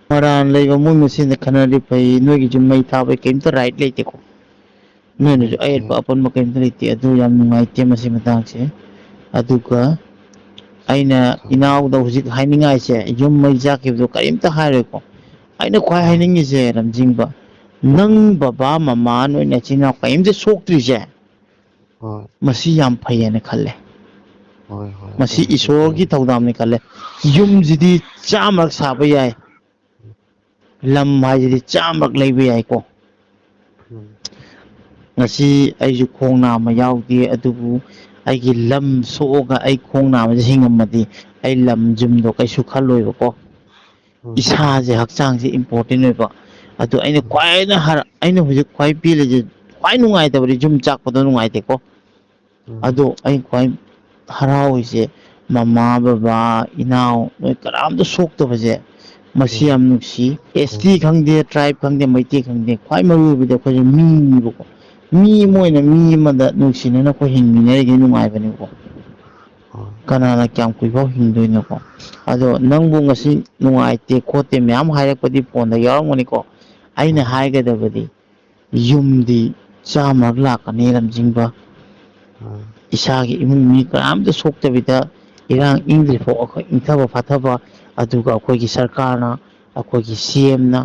ꯃꯔꯥꯟ ꯂꯩꯕ ꯃꯣꯏ ꯃꯁꯦꯟꯗ ꯈꯟꯅꯔꯗꯤ ꯐꯩ, ꯅꯣꯏꯒꯤꯁꯨ ꯃꯩ ꯊꯥꯕꯩ ꯀꯩꯝꯇ right ꯂꯩꯇꯦꯀꯣ꯫ ꯅꯣꯏꯅꯁꯨ ꯂꯩꯇꯦ꯫ ꯑꯌꯦꯠꯄ ꯑꯄꯟꯕ ꯀꯩꯝꯇ ꯂꯩꯇꯦ, ꯑꯗꯨ ꯌꯥꯝ ꯅꯨꯡꯉꯥꯏꯇꯦ ꯃꯁꯤ ꯃꯇꯥꯡꯁꯦ꯫ ꯑꯗꯨꯒ ꯑꯩꯅ ꯈꯪꯉꯦ꯫ ꯏꯅꯥꯎꯗ ꯍꯧꯖꯤꯛ ꯍꯥꯏꯅꯤꯡꯉꯥꯏꯁꯦ, ꯌꯨꯝ ꯃꯩ ꯆꯥꯛꯈꯤꯕꯗꯣ ꯀꯔꯤꯝꯇ ꯍꯥꯏꯔꯣꯏꯀꯣ꯫ ꯑꯩꯅ ꯈ꯭ꯋꯥꯏ ꯎꯝ꯫ ꯍꯥꯏꯅꯤꯡꯉꯤꯁꯦ, ꯔꯝꯖꯤꯡꯕ, ꯅꯪ ꯕꯕꯥ, ꯃꯃꯥ, ꯅꯣꯏ ꯅꯆꯤꯟ ꯏꯅꯥꯎ ꯀꯔꯤꯝꯇ ꯁꯣꯛꯇ꯭ꯔꯤꯁꯦ, ꯍꯣꯏ꯫ ꯃꯁꯤ ꯌꯥꯝ ꯐꯩ ꯍꯥꯏꯅ ꯈꯜꯂꯦ꯫ ꯍꯣꯏ, ꯍꯣꯏ, ꯃꯁꯤ ꯑꯗꯨꯕꯨꯗꯤ ꯐꯩ꯫ ꯏꯁꯣꯔꯒꯤ ꯊꯧꯗꯥꯡꯅꯤ ꯈꯜꯂꯦ꯫ ꯌꯨꯝꯁꯤꯗꯤ ꯆꯥꯝꯃꯔꯛ ꯁꯥꯕ ꯌꯥꯏ, ꯂꯝ ꯍꯥꯏꯁꯤꯗꯤ ꯆꯥꯝꯃꯔꯛ ꯂꯩꯕ ꯌꯥꯏꯀꯣ꯫ ꯎꯝ꯫ ꯉꯁꯤ ꯑꯩꯁꯨ ꯈꯣꯡ ꯅꯥꯝꯃ ꯌꯥꯎꯗꯦ, ꯑꯗꯨꯕꯨ ꯑꯩꯒꯤ ꯂꯝ ꯁꯣꯛꯑꯒ ꯑꯩ ꯈꯣꯡ ꯅꯥꯝꯃꯁꯦ ꯍꯤꯡꯉꯝꯃꯗꯤ ꯑꯩ ꯂꯝ ꯌꯨꯝꯗꯣ ꯀꯩꯁꯨ ꯈꯜꯂꯣꯏꯕꯀꯣ꯫ ꯎꯝ꯫ ꯏꯁꯥꯁꯦ, ꯍꯛꯆꯥꯡꯁꯦ important ꯑꯣꯏꯕ꯫ ꯑꯗꯨ ꯑꯩꯅ ꯎꯝ꯫ ꯈ꯭ꯋꯥꯏꯅ ꯍꯔ-, ꯑꯩꯅ ꯍꯧꯖꯤꯛ ꯈ꯭ꯋꯥꯏ ꯄꯦꯜꯂꯤꯁꯦ, ꯈ꯭ꯋꯥꯏ ꯅꯨꯡꯉꯥꯏꯇꯕꯗꯤ ꯌꯨꯝ ꯆꯥꯛꯄꯗꯣ ꯅꯨꯡꯉꯥꯏꯇꯦꯀꯣ꯫ ꯎꯝ꯫ ꯑꯗꯣ ꯑꯩ ꯈ꯭ꯋꯥꯏ ꯍꯔꯥꯎꯔꯤꯁꯦ ꯃꯃꯥ, ꯕꯕꯥ, ꯏꯅꯥꯎ ꯅꯣꯏ ꯀꯅꯥꯝꯇ ꯁꯣꯛꯇꯕꯁꯦ, ꯃꯁꯤ ꯌꯥꯝ ꯅꯨꯡꯁꯤ꯫ ꯑꯦꯁ ꯇꯤ ꯈꯪꯗꯦ, ꯇ꯭ꯔꯥꯏꯕ ꯈꯪꯗꯦ, ꯃꯩꯇꯩ ꯈꯪꯗꯦ, ꯈ꯭ꯋꯥꯏ ꯃꯔꯨ ꯑꯣꯏꯕꯗꯤ ꯑꯩꯈꯣꯏꯁꯦ ꯃꯤꯅꯤꯕꯀꯣ꯫ ꯃꯤ ꯑꯃ ꯑꯣꯏꯅ ꯃꯤ ꯑꯃꯗ ꯅꯨꯡꯁꯤꯅꯅ ꯑꯩꯈꯣꯏ ꯍꯤꯡꯃꯤꯟꯅꯔꯤꯈꯩ ꯅꯨꯡꯉꯥꯏꯕꯅꯦꯕꯀꯣ꯫ ꯀꯅꯥꯅ ꯀꯌꯥꯝ ꯀꯨꯏꯐꯥꯎ ꯍꯤꯡꯗꯣꯏꯅꯣꯀꯣ? ꯑꯗꯣ ꯅꯪꯕꯨ ꯉꯁꯤ ꯅꯨꯡꯉꯥꯏꯇꯦ ꯈꯣꯠꯇꯦ ꯃꯌꯥꯝ ꯍꯥꯏꯔꯛꯄꯗꯤ ꯐꯣꯟꯗ ꯌꯥꯎꯔꯝꯒꯅꯤꯀꯣ꯫ ꯑꯩꯅ ꯍꯥꯏꯒꯗꯕꯗꯤ, ꯌꯨꯝꯗꯤ ꯆꯥꯝꯃꯔꯛ ꯂꯥꯛꯀꯅꯤ ꯂꯝꯖꯤꯡꯕ꯫ ꯏꯁꯥꯒꯤ ꯏꯃꯨꯡ ꯃꯤ ꯀꯅꯥꯝꯇ ꯁꯣꯛꯇꯕꯤꯗ, ꯏꯔꯥꯡ ꯏꯪꯗ꯭ꯔꯤꯐꯥꯎ ꯑꯩꯈꯣꯏ ꯏꯪꯊꯕ ꯐꯥꯊꯕ, ꯑꯗꯨꯒ ꯑꯩꯈꯣꯏꯒꯤ ꯁꯔꯀꯥꯔꯅ, ꯑꯩꯈꯣꯏꯒꯤ ꯁꯤ ꯑꯦꯝꯅ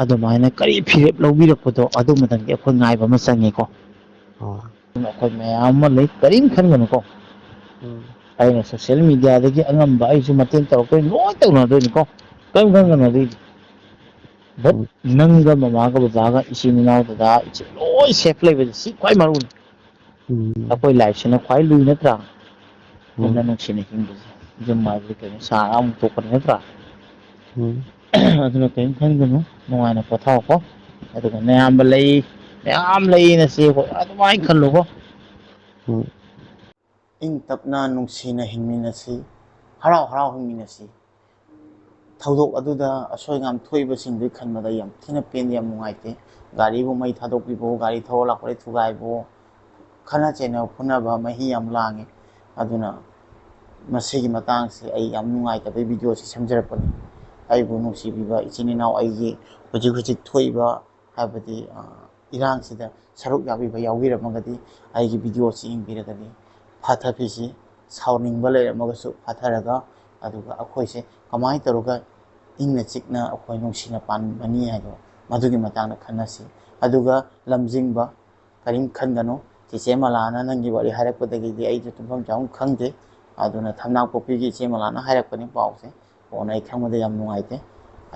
ꯑꯗꯨꯃꯥꯏꯅ ꯀꯔꯤ ꯐꯤꯔꯦꯞ ꯂꯧꯕꯤꯔꯛꯄꯗꯣ, ꯑꯗꯨꯃꯇꯪꯗꯤ ꯑꯩꯈꯣꯏ ꯉꯥꯏꯕ ꯑꯃ ꯆꯪꯉꯤꯀꯣ꯫ ꯑꯗꯨꯅ ꯑꯩꯈꯣꯏ ꯃꯌꯥꯝ ꯑꯃ ꯂꯩ, ꯀꯔꯤꯝ ꯈꯟꯒꯅꯨꯀꯣ꯫ ꯑꯩꯅ ꯁꯣꯁꯤꯌꯦꯜ ꯃꯦꯗꯤꯌꯥꯗꯒꯤ ꯑꯉꯝꯕ ꯑꯩꯁꯨ ꯃꯇꯦꯡ ꯇꯧꯔꯛꯇꯣꯏꯅꯤ, ꯂꯣꯏ ꯇꯧꯅꯗꯣꯏꯅꯤꯀꯣ, ꯀꯔꯤꯝ ꯈꯟꯒꯅꯨ ꯑꯗꯨꯏꯗꯤ꯫ ꯕꯠ ꯅꯪꯒ ꯃꯃꯥꯒ ꯕꯕꯥꯒ ꯏꯆꯤꯟ ꯏꯅꯥꯎ ꯗꯗꯥ ꯏꯆꯦ ꯂꯣꯏ ꯁꯦꯐ ꯂꯩꯕꯁꯦ ꯁꯤ ꯈ꯭ꯋꯥꯏ ꯃꯔꯨꯅꯤ꯫ ꯑꯩꯈꯣꯏ ꯂꯥꯏꯐꯁꯤꯅ ꯈ꯭ꯋꯥꯏ ꯂꯨꯏ ꯅꯠꯇ꯭ꯔꯥ? ꯄꯨꯟꯅ ꯅꯨꯡꯁꯤꯅ ꯍꯤꯡꯕꯁꯦ꯫ ꯌꯨꯝ ꯍꯥꯏꯕꯗꯤ ꯀꯩꯅꯣ ꯁꯥꯔ ꯑꯃꯨꯛ ꯊꯣꯛꯄꯅꯤ ꯅꯠꯇ꯭ꯔꯥ? ꯑꯗꯨꯅ ꯀꯔꯤꯝ ꯈꯟꯒꯅꯨ, ꯅꯨꯡꯉꯥꯏꯅ ꯄꯣꯊꯥꯎꯀꯣ꯫ ꯑꯗꯨꯒ ꯅꯌꯥꯝꯕ ꯂꯩ, ꯃꯌꯥꯝ ꯂꯩꯅ ꯆꯦ ꯍꯣꯏ ꯑꯗꯨꯃꯥꯏꯅ ꯈꯜꯂꯨꯀꯣ꯫ ꯏꯪ ꯇꯞꯅ ꯅꯨꯡꯁꯤꯅ ꯍꯤꯡꯃꯤꯟꯅꯁꯤ, ꯍꯔꯥꯎ ꯍꯔꯥꯎ ꯍꯤꯡꯃꯤꯟꯅꯁꯤ꯫ ꯊꯧꯗꯣꯛ ꯑꯗꯨꯗ ꯑꯁꯣꯏ ꯑꯉꯥꯝ ꯊꯣꯛꯏꯕꯁꯤꯡꯗꯨ ꯈꯟꯕꯗ ꯌꯥꯝ ꯊꯤꯅ ꯄꯦꯟꯗꯦ, ꯌꯥꯝ ꯅꯨꯡꯉꯥꯏꯇꯦ꯫ ꯒꯥꯔꯤꯕꯨ ꯃꯩ ꯊꯥꯗꯣꯛꯄꯤꯕꯣ, ꯒꯥꯔꯤ ꯊꯧꯔ ꯂꯥꯛꯄꯗ ꯊꯨꯒꯥꯏꯕꯣ, ꯈꯠꯅ ꯆꯩꯅꯕ ꯐꯨꯅꯕ ꯃꯍꯤ ꯌꯥꯝ ꯂꯥꯡꯉꯤ꯫ ꯑꯗꯨꯅ ꯃꯁꯤꯒꯤ ꯃꯇꯥꯡꯁꯤ ꯑꯩ ꯌꯥꯝ ꯅꯨꯡꯉꯥꯏꯇꯕꯒꯤ ꯚꯤꯗꯤꯑꯣꯁꯤ ꯁꯦꯝꯖꯔꯛꯄꯅꯤ꯫ ꯑꯩꯕꯨ ꯅꯨꯡꯁꯤꯕꯤꯕ ꯏꯆꯤꯟ ꯏꯅꯥꯎ, ꯑꯩꯒꯤ ꯍꯧꯖꯤꯛ ꯍꯧꯖꯤꯛ ꯊꯣꯛꯏꯕ ꯍꯥꯏꯕꯗꯤ, ꯑ, ꯏꯔꯥꯡꯁꯤꯗ ꯁꯔꯨꯛ ꯌꯥꯕꯤꯕ ꯌꯥꯎꯕꯤꯔꯝꯃꯒꯗꯤ ꯑꯩꯒꯤ ꯚꯤꯗꯤꯑꯣꯁꯤ ꯌꯦꯡꯕꯤꯔꯒꯗꯤ ꯐꯥꯊꯕꯤꯁꯤ, ꯁꯥꯎꯅꯤꯡꯕ ꯂꯩꯔꯝꯃꯒꯁꯨ ꯐꯥꯊꯔꯒ, ꯑꯗꯨꯒ ꯑꯩꯈꯣꯏꯁꯦ ꯀꯃꯥꯏꯅ ꯇꯧꯔꯒ ꯏꯪꯅ ꯆꯤꯛꯅ ꯑꯩꯈꯣꯏ ꯅꯨꯡꯁꯤꯅ ꯄꯥꯟꯕꯅꯤ ꯍꯥꯏꯗꯣ, ꯃꯗꯨꯒꯤ ꯃꯇꯥꯡꯗ ꯈꯟꯅꯁꯤ꯫ ꯑꯗꯨꯒ ꯂꯝꯖꯤꯡꯕ, ꯀꯔꯤꯝ ꯈꯟꯒꯅꯨ꯫ ꯆꯦꯆꯦ ꯃꯂꯥꯅ ꯅꯪꯒꯤ ꯋꯥꯔꯤ ꯍꯥꯏꯔꯛꯄꯗꯒꯤꯗꯤ ꯑꯩꯁꯨ ꯇꯨꯝꯐꯝ ꯆꯥꯐꯝ ꯈꯪꯗꯦ꯫ ꯑꯗꯨꯅ ꯊꯝꯅꯥꯄꯣꯛꯄꯤꯒꯤ ꯏꯆꯦ ꯃꯂꯥꯅ ꯍꯥꯏꯔꯛꯄꯅꯤ ꯄꯥꯎꯁꯦ꯫ ꯀꯣꯟꯅ ꯑꯩ ꯈꯪꯕꯗ ꯌꯥꯝ ꯅꯨꯡꯉꯥꯏꯇꯦ꯫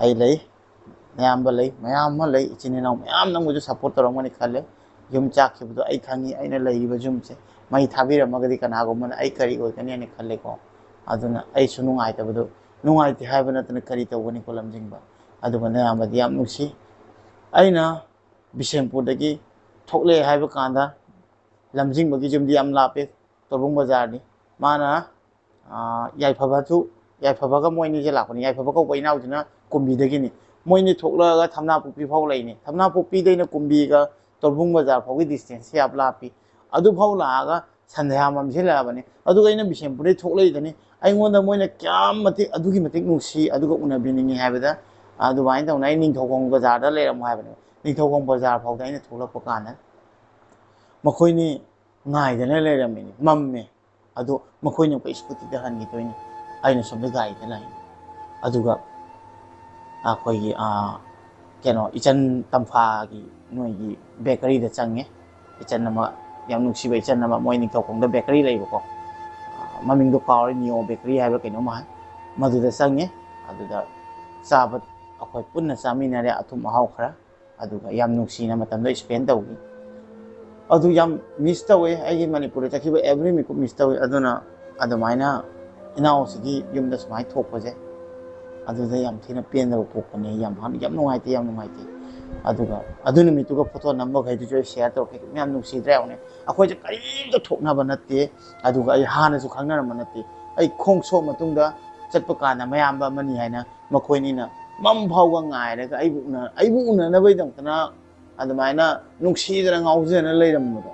ꯑꯩ ꯂꯩ, ꯑꯌꯥꯝꯕ ꯂꯩ, ꯃꯌꯥꯝ ꯑꯃ ꯂꯩ, ꯏꯆꯤꯟ ꯏꯅꯥꯎ ꯃꯌꯥꯝ ꯅꯪꯕꯨꯁꯨ ꯁꯞꯄꯣꯔꯠ ꯇꯧꯔꯝꯒꯅꯤ ꯈꯜꯂꯦ꯫ ꯌꯨꯝ ꯆꯥꯛꯈꯤꯕꯗꯣ ꯑꯩ ꯈꯪꯉꯤ, ꯑꯩꯅ ꯂꯩꯔꯤꯕ ꯌꯨꯝꯁꯦ ꯃꯩ ꯊꯥꯕꯤꯔꯝꯃꯒꯗꯤ ꯀꯅꯥꯒꯨꯝꯕꯅ ꯑꯩ ꯀꯔꯤ ꯑꯣꯏꯒꯅꯤ ꯍꯥꯏꯅ ꯈꯜꯂꯦꯀꯣ꯫ ꯑꯗꯨꯅ ꯑꯩꯁꯨ ꯅꯨꯡꯉꯥꯏꯇꯕꯗꯣ, ꯅꯨꯡꯉꯥꯏꯇꯦ ꯍꯥꯏꯕ ꯅꯠꯇꯅ ꯀꯔꯤ ꯇꯧꯒꯅꯤꯀꯣ ꯂꯝꯖꯤꯡꯕ꯫ ꯑꯗꯨꯒ ꯅꯌꯥꯝꯕꯗꯤ ꯌꯥꯝ ꯅꯨꯡꯁꯤ꯫ ꯑꯩꯅ ꯕꯤꯁꯦꯝꯄꯨꯔꯗꯒꯤ ꯊꯣꯛꯂꯛꯑꯦ ꯍꯥꯏꯕ ꯀꯥꯟꯗ ꯂꯝꯖꯤꯡꯕꯒꯤ ꯌꯨꯝꯗꯤ ꯌꯥꯝ ꯂꯥꯞꯄꯦ, ꯇꯣꯔꯕꯨꯡ ꯕꯖꯥꯔꯅꯤ꯫ ꯃꯥꯅ, ꯑꯥ, ꯌꯥꯏꯐꯕꯁꯨ ꯌꯥꯏꯐꯕꯒ ꯃꯣꯏ ꯑꯅꯤꯁꯦ ꯂꯥꯛꯄꯅꯤ꯫ ꯌꯥꯏꯐꯕ ꯀꯧꯕ ꯏꯅꯥꯎꯁꯤꯅ ꯀꯨꯝꯕꯤꯗꯒꯤꯅꯤ꯫ ꯃꯣꯏꯅꯤ ꯊꯣꯛꯂꯛꯑꯒ ꯊꯝꯅꯥꯄꯣꯛꯄꯤ ꯐꯥꯎ ꯂꯩꯅꯤ꯫ ꯊꯝꯅꯥꯄꯣꯛꯄꯤꯗꯩꯅ ꯀꯨꯝꯕꯤꯒ ꯇꯣꯔꯕꯨꯡ ꯕꯖꯥꯔ ꯐꯥꯎꯒꯤ distance ꯁꯦ ꯌꯥꯝ ꯂꯥꯞꯄꯤ꯫ ꯑꯗꯨꯐꯥꯎ ꯂꯥꯛꯑꯒ ꯁꯟꯗ꯭ꯌꯥ ꯃꯝꯁꯤꯜꯂꯛꯑꯕꯅꯤ꯫ ꯑꯗꯨꯒ ꯑꯩꯅ ꯕꯤꯁꯦꯝꯄꯨꯔꯗꯩ ꯊꯣꯛꯂꯛꯏꯗꯅꯤ꯫ ꯑꯩꯉꯣꯟꯗ ꯃꯣꯏꯅ ꯀꯌꯥꯝ ꯃꯇꯤꯛ, ꯑꯗꯨꯛꯀꯤ ꯃꯇꯤꯛ ꯅꯨꯡꯁꯤ, ꯑꯗꯨꯒ ꯎꯅꯕꯤꯅꯤꯡꯉꯤ ꯍꯥꯏꯕꯗ, ꯑꯗꯨꯃꯥꯏꯅ ꯇꯧꯅ ꯑꯩ ꯅꯤꯡꯊꯧꯈꯣꯡ ꯕꯖꯥꯔꯗ ꯂꯩꯔꯝꯃꯣ ꯍꯥꯏꯕꯅꯦꯕ꯫ ꯅꯤꯡꯊꯧꯈꯣꯡ ꯕꯖꯥꯔ ꯐꯥꯎꯗ ꯑꯩꯅ ꯊꯣꯛꯂꯛꯄ ꯀꯥꯟꯗ ꯃꯈꯣꯏꯅꯤ ꯉꯥꯏꯗꯅ ꯂꯩꯔꯝꯃꯤꯅꯤ꯫ ꯃꯝꯃꯦ꯫ ꯑꯗꯣ ꯃꯈꯣꯏꯅ ꯑꯩꯈꯣꯏ ꯁ꯭ꯀꯨꯇꯤꯗ ꯍꯟꯈꯤꯗꯣꯏꯅꯤ, ꯑꯩꯅ ꯁꯣꯝꯗ ꯒꯥꯔꯤꯗ ꯂꯥꯛꯏꯅꯤ꯫ ꯑꯗꯨꯒ ꯑꯩꯈꯣꯏꯒꯤ, ꯑꯥ, ꯀꯩꯅꯣ, ꯏꯆꯟ ꯇꯝꯐꯥꯒꯤ ꯅꯣꯏꯒꯤ ꯕꯦꯀꯔꯤꯗ ꯆꯪꯉꯦ꯫ ꯏꯆꯟ ꯑꯃ, ꯌꯥꯝ ꯅꯨꯡꯁꯤꯕ ꯏꯆꯟ ꯑꯃ, ꯃꯣꯏ ꯅꯤꯡꯊꯧꯈꯣꯡꯗ ꯕꯦꯀꯔꯤ ꯂꯩꯕꯀꯣ, ꯑꯥ, ꯃꯃꯤꯡꯗꯣ ꯀꯥꯎꯔꯦ, ꯅꯤꯌꯣ ꯕꯦꯀꯔꯤ ꯍꯥꯏꯕ꯭ꯔꯥ ꯀꯩꯅꯣꯝ ꯍꯥꯏ꯫ ꯃꯗꯨꯗ ꯆꯪꯉꯦ꯫ ꯑꯗꯨꯗ ꯆꯥꯕ ꯑꯩꯈꯣꯏ ꯄꯨꯟꯅ ꯆꯥꯃꯤꯟꯅꯔꯦ, ꯑꯊꯨꯝ ꯑꯍꯥꯎ ꯈꯔ꯫ ꯑꯗꯨꯒ ꯌꯥꯝ ꯅꯨꯡꯁꯤꯅ ꯃꯇꯝꯗꯣ spend ꯇꯧꯈꯤ꯫ ꯑꯗꯨ ꯌꯥꯝ miss ꯇꯧꯋꯦ, ꯑꯩꯒꯤ ꯃꯅꯤꯄꯨꯔꯗ ꯆꯠꯈꯤꯕ every ꯃꯤꯀꯨꯞ miss ꯇꯧꯋꯦ꯫ ꯑꯗꯨꯅ ꯑꯗꯨꯃꯥꯏꯅ ꯏꯅꯥꯎꯁꯤꯒꯤ ꯌꯨꯝꯗ ꯁꯨꯃꯥꯏꯅ ꯊꯣꯛꯄꯁꯦ, ꯑꯗꯨꯗ ꯌꯥꯝ ꯊꯤꯅ ꯄꯦꯟꯗꯕ ꯄꯣꯛꯄꯅꯦ꯫ ꯌꯥꯝ ꯍꯥꯟ-, ꯌꯥꯝ ꯅꯨꯡꯉꯥꯏꯇꯦ, ꯌꯥꯝ ꯅꯨꯡꯉꯥꯏꯇꯦ꯫ ꯑꯗꯨꯒ ꯑꯗꯨ ꯅꯨꯃꯤꯠꯇꯨꯒ ꯐꯣꯇꯣ ꯅꯝꯕꯈꯩꯗꯨꯁꯨ ꯑꯩ share ꯇꯧꯔꯛꯀꯦ꯫ ꯃꯌꯥꯝ ꯅꯨꯡꯁꯤꯗ꯭ꯔꯥ ꯌꯦꯡꯉꯨꯅꯦ꯫ ꯑꯩꯈꯣꯏꯁꯦ ꯀꯔꯤꯝꯇ ꯊꯣꯛꯅꯕ ꯅꯠꯇꯦ, ꯑꯗꯨꯒ ꯑꯩ ꯍꯥꯟꯅꯁꯨ ꯈꯪꯅꯔꯝꯕ ꯅꯠꯇꯦ꯫ ꯑꯩ ꯈꯣꯡ ꯁꯣꯛ ꯃꯇꯨꯡꯗ ꯆꯠꯄ ꯀꯥꯟꯗ ꯃꯌꯥꯝꯕ ꯑꯃꯅꯤ ꯍꯥꯏꯅ ꯃꯈꯣꯏꯅꯤꯅ ꯃꯝ ꯐꯥꯎꯕ ꯉꯥꯏꯔꯒ ꯑꯩꯕꯨ ꯎꯅ-, ꯑꯩꯕꯨ ꯎꯅꯅꯕꯒꯤꯗꯃꯛꯇꯅ ꯑꯗꯨꯃꯥꯏꯅ ꯅꯨꯡꯁꯤꯗꯅ ꯉꯥꯎꯖꯗꯅ ꯂꯩꯔꯝꯕꯗꯣ,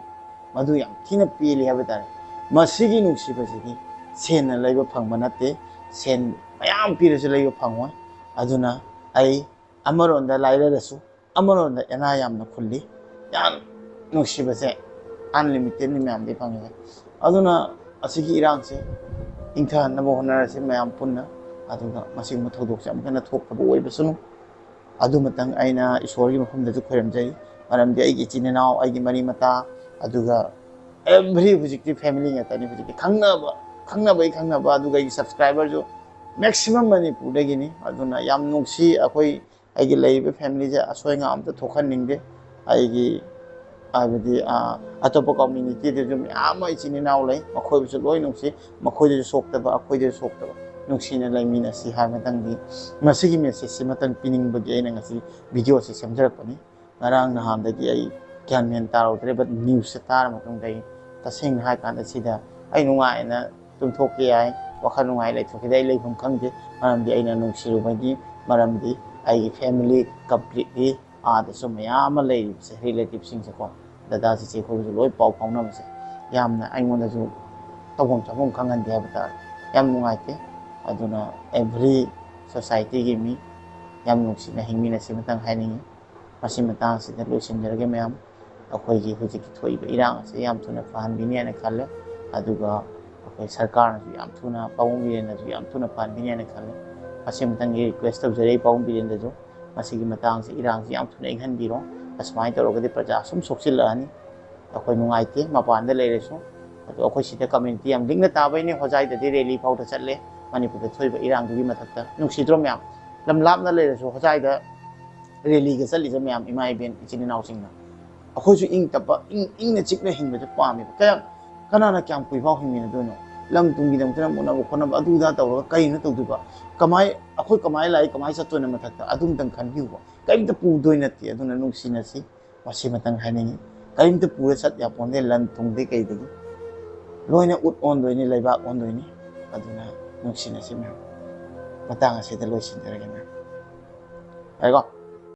ꯃꯗꯨ ꯌꯥꯝ ꯊꯤꯅ ꯄꯦꯜꯂꯤ ꯍꯥꯏꯕ ꯇꯥꯔꯦ꯫ ꯃꯁꯤꯒꯤ ꯅꯨꯡꯁꯤꯕꯁꯤꯗꯤ ꯁꯦꯟꯅ ꯂꯩꯕ ꯐꯪꯕ ꯅꯠꯇꯦ꯫ ꯁꯦꯟ ꯃꯌꯥꯝ ꯄꯤꯔꯁꯨ ꯂꯩꯕ ꯐꯪꯉꯣꯏ꯫ ꯑꯗꯨꯅ ꯑꯩ ꯑꯃꯔꯣꯝꯗ ꯂꯥꯏꯔꯔꯁꯨ, ꯑꯃꯔꯣꯝꯗ ꯏꯅꯥ ꯌꯥꯝꯅ ꯈꯨꯜꯂꯤ꯫ ꯌꯥꯝ ꯅꯨꯡꯁꯤꯕꯁꯦ unlimitedꯅꯤ ꯃꯌꯥꯝꯗꯒꯤ ꯐꯪꯉꯤꯁꯦ꯫ ꯑꯗꯨꯅ ꯑꯁꯤꯒꯤ ꯏꯔꯥꯡꯁꯦ ꯏꯪꯊꯍꯟꯅꯕ ꯍꯣꯠꯅꯔꯁꯤ ꯃꯌꯥꯝ ꯄꯨꯟꯅ꯫ ꯑꯗꯨꯒ ꯃꯁꯤꯒꯨꯝꯕ ꯊꯧꯗꯣꯛꯁꯦ ꯑꯃꯨꯛ ꯍꯟꯅ ꯊꯣꯛꯇꯕ ꯑꯣꯏꯕꯁꯅꯨ꯫ ꯑꯗꯨꯃꯇꯪ ꯑꯩꯅ ꯏꯁꯣꯔꯒꯤ ꯃꯐꯝꯗꯁꯨ ꯈꯣꯏꯔꯝꯖꯩ꯫ ꯃꯔꯝꯗꯤ ꯑꯩꯒꯤ ꯏꯆꯤꯟ ꯏꯅꯥꯎ, ꯑꯩꯒꯤ ꯃꯔꯤ ꯃꯇꯥ, ꯑꯗꯨꯒ every, ꯍꯧꯖꯤꯛꯇꯤ family ꯉꯥꯛꯇꯅꯤ꯫ ꯍꯧꯖꯤꯛꯇꯤ ꯈꯪꯅꯕ, ꯈꯪꯅꯕꯒꯤ ꯈꯪꯅꯕ, ꯑꯗꯨꯒ ꯑꯩꯒꯤ subscriberꯁꯨ maximum ꯃꯅꯤꯄꯨꯔꯗꯒꯤꯅꯤ꯫ ꯑꯗꯨꯅ ꯌꯥꯝ ꯅꯨꯡꯁꯤ꯫ ꯑꯩꯈꯣꯏ, ꯑꯩꯒꯤ ꯂꯩꯔꯤꯕ familyꯁꯦ ꯑꯁꯣꯏ ꯑꯉꯥꯝ ꯑꯝꯇ ꯊꯣꯛꯍꯟꯅꯤꯡꯗꯦ꯫ ꯑꯩꯒꯤ, ꯍꯥꯏꯕꯗꯤ, ꯑ, ꯑꯇꯣꯞꯄ communityꯗꯁꯨ ꯃꯌꯥꯝ ꯑꯃ ꯏꯆꯤꯟ ꯏꯅꯥꯎ ꯂꯩ, ꯃꯈꯣꯏꯕꯨꯁꯨ ꯂꯣꯏ ꯅꯨꯡꯁꯤ꯫ ꯃꯈꯣꯏꯗꯁꯨ ꯁꯣꯛꯇꯕ, ꯑꯩꯈꯣꯏꯗꯁꯨ ꯁꯣꯛꯇꯕ, ꯅꯨꯡꯁꯤꯅ ꯂꯩꯃꯤꯟꯅꯁꯤ ꯍꯥꯏꯕꯇꯪꯗꯤ, ꯃꯁꯤꯒꯤ messageꯁꯤꯃꯇꯪ ꯄꯤꯅꯤꯡꯕꯒꯤ ꯑꯩꯅ ꯉꯁꯤ videoꯁꯦ ꯁꯦꯝꯖꯔꯛꯄꯅꯤ꯫ ꯉꯔꯥꯡ ꯅꯍꯥꯟꯗꯒꯤ ꯑꯩ ꯒ꯭ꯌꯥꯟ ꯃꯦꯟ ꯇꯥꯔꯨꯗ꯭ꯔꯦ, but newsꯁꯦ ꯇꯥꯔ ꯃꯇꯨꯡꯗ ꯑꯩ, ꯇꯁꯦꯡꯅ ꯍꯥꯏ ꯀꯥꯟꯗ, ꯁꯤꯗ ꯑꯩ ꯅꯨꯡꯉꯥꯏꯅ ꯇꯨꯝꯊꯣꯛꯀꯦ ꯌꯥꯏ꯫ ꯋꯥꯈꯜ ꯅꯨꯡꯉꯥꯏ ꯂꯩꯊꯣꯛꯈꯤꯗꯦ꯫ ꯑꯩ ꯂꯩꯐꯝ ꯈꯪꯗꯦ꯫ ꯃꯔꯝꯗꯤ ꯑꯩꯅ ꯅꯨꯡꯁꯤꯔꯨꯕꯒꯤ, ꯃꯔꯝꯗꯤ ꯑꯩꯒꯤ family completely ꯑꯥꯗꯁꯨ ꯃꯌꯥꯝ ꯑꯃ ꯂꯩꯔꯤꯕꯁꯦ, relative ꯁꯤꯡꯁꯦꯀꯣ, ꯗꯗꯥ ꯆꯤꯆꯦ ꯑꯩꯈꯣꯏꯒꯁꯨ ꯂꯣꯏ ꯄꯥꯎ ꯐꯥꯎꯅꯕꯁꯦ ꯌꯥꯝꯅ ꯑꯩꯉꯣꯟꯗꯁꯨ ꯇꯧꯐꯝ ꯆꯥꯐꯝ ꯈꯪꯍꯟꯗꯦ ꯍꯥꯏꯕ ꯇꯥꯔꯦ꯫ ꯌꯥꯝ ꯅꯨꯡꯉꯥꯏꯇꯦ꯫ ꯑꯗꯨꯅ every society ꯒꯤ ꯃꯤ ꯌꯥꯝ ꯅꯨꯡꯁꯤꯅ ꯍꯤꯡꯃꯤꯟꯅꯁꯤ ꯑꯃꯇꯪ ꯍꯥꯏꯅꯤꯡꯉꯤ꯫ ꯃꯁꯤ ꯃꯇꯥꯡꯁꯤꯗ ꯂꯣꯏꯁꯤꯟꯖꯔꯒꯦ ꯃꯌꯥꯝ꯫ ꯑꯩꯈꯣꯏꯒꯤ ꯍꯧꯖꯤꯛꯀꯤ ꯊꯣꯛꯏꯕ ꯏꯔꯥꯡ ꯑꯁꯦ ꯌꯥꯝ ꯊꯨꯅ ꯐꯍꯟꯕꯤꯅꯤ ꯍꯥꯏꯅ ꯈꯜꯂꯦ꯫ ꯑꯗꯨꯒ ꯑꯩꯈꯣꯏ ꯁꯔꯀꯥꯔꯅꯁꯨ ꯌꯥꯝ ꯊꯨꯅ, ꯄꯥꯕꯨꯡ ꯕꯤꯔꯦꯟꯅꯁꯨ ꯌꯥꯝ ꯊꯨꯅ ꯐꯍꯟꯕꯤꯅꯤ ꯍꯥꯏꯅ ꯈꯜꯂꯦ꯫ ꯃꯁꯤ ꯑꯃꯇꯪꯒꯤ request ꯇꯧꯖꯔꯤ ꯄꯥꯕꯨꯡ ꯕꯤꯔꯦꯟꯗꯁꯨ, ꯃꯁꯤꯒꯤ ꯃꯇꯥꯡꯁꯤ, ꯏꯔꯥꯡꯁꯤ ꯌꯥꯝ ꯊꯨꯅ ꯏꯪꯍꯟꯕꯤꯔꯣ꯫ ꯑꯁꯨꯃꯥꯏꯅ ꯇꯧꯔꯒꯗꯤ ꯄ꯭ꯔꯖꯥ ꯁꯨꯝ ꯁꯣꯛꯆꯤꯜꯂꯛꯑꯅꯤ꯫ ꯑꯩꯈꯣꯏ ꯅꯨꯡꯉꯥꯏꯇꯦ ꯃꯄꯥꯟꯗ ꯂꯩꯔꯁꯨ꯫ ꯑꯗꯣ ꯑꯩꯈꯣꯏ ꯁꯤꯗ community ꯌꯥꯝ ꯂꯤꯡꯅ ꯇꯥꯕꯩꯅꯦ꯫ ꯍꯣꯖꯥꯏꯗꯗꯤ rally ꯐꯥꯎꯗ ꯆꯠꯂꯦ꯫ ꯃꯅꯤꯄꯨꯔꯗ ꯊꯣꯛꯏꯕ ꯏꯔꯥꯡꯗꯨꯒꯤ ꯃꯊꯛꯇ ꯅꯨꯡꯁꯤꯗ꯭ꯔꯣ ꯃꯌꯥꯝ? ꯂꯝ ꯂꯥꯞꯅ ꯂꯩꯔꯁꯨ ꯍꯣꯖꯥꯏꯗ rally ꯒ ꯆꯠꯂꯤꯁꯦ ꯃꯌꯥꯝ, ꯏꯃꯥ ꯏꯕꯦꯟ ꯏꯆꯤꯟ ꯏꯅꯥꯎꯁꯤꯡꯅ꯫ ꯑꯩꯈꯣꯏꯁꯨ ꯏꯪ ꯇꯞꯄ, ꯏꯪ, ꯏꯪꯅ ꯆꯤꯛꯅ ꯍꯤꯡꯕꯁꯦ ꯄꯥꯝꯃꯦꯕ꯫ ꯀꯌꯥꯝ, ꯀꯅꯥꯅ ꯀꯌꯥꯝ ꯀꯨꯏ ꯐꯥꯎ ꯍꯤꯡꯃꯤꯟꯅꯗꯣꯏꯅꯣ? ꯂꯝ ꯇꯨꯡꯒꯤꯗꯃꯛꯇ ꯃꯨꯟꯅꯕ ꯈꯣꯠꯅꯕ ꯑꯗꯨ ꯑꯗꯥ ꯇꯧꯔꯒ ꯀꯩꯅꯣ ꯇꯧꯗꯣꯏꯕ? ꯀꯃꯥꯏ, ꯑꯩꯈꯣꯏ ꯀꯃꯥꯏ ꯂꯥꯛꯏ, ꯀꯃꯥꯏ ꯆꯠꯇꯣꯏꯅꯣ ꯃꯊꯛꯇ? ꯑꯗꯨꯝꯇꯪ ꯈꯟꯕꯤꯌꯨꯕ꯫ ꯀꯔꯤꯝꯇ ꯄꯨꯗꯣꯏ ꯅꯠꯇꯦ꯫ ꯑꯗꯨꯅ ꯅꯨꯡꯁꯤꯅꯁꯤ, ꯃꯁꯤꯃꯇꯪ ꯍꯥꯏꯅꯤꯡꯉꯤ꯫ ꯀꯔꯤꯝꯇ ꯄꯨꯔ ꯆꯠ ꯌꯥꯄꯣꯟꯗꯦ, ꯂꯟ ꯊꯨꯝꯗꯩ ꯀꯩꯗꯒꯤ꯫ ꯂꯣꯏꯅ ꯎꯠ ꯑꯣꯟꯗꯣꯏꯅꯤ, ꯂꯩꯕꯥꯛ ꯑꯣꯟꯗꯣꯏꯅꯤ꯫ ꯑꯗꯨꯅ ꯅꯨꯡꯁꯤꯅꯁꯤ ꯃꯌꯥꯝ꯫ ꯃꯇꯥꯡ ꯑꯁꯤꯗ ꯂꯣꯏꯁꯤꯟꯖꯔꯒꯦ ꯃꯌꯥꯝ꯫ ꯌꯥꯔꯦꯀꯣ?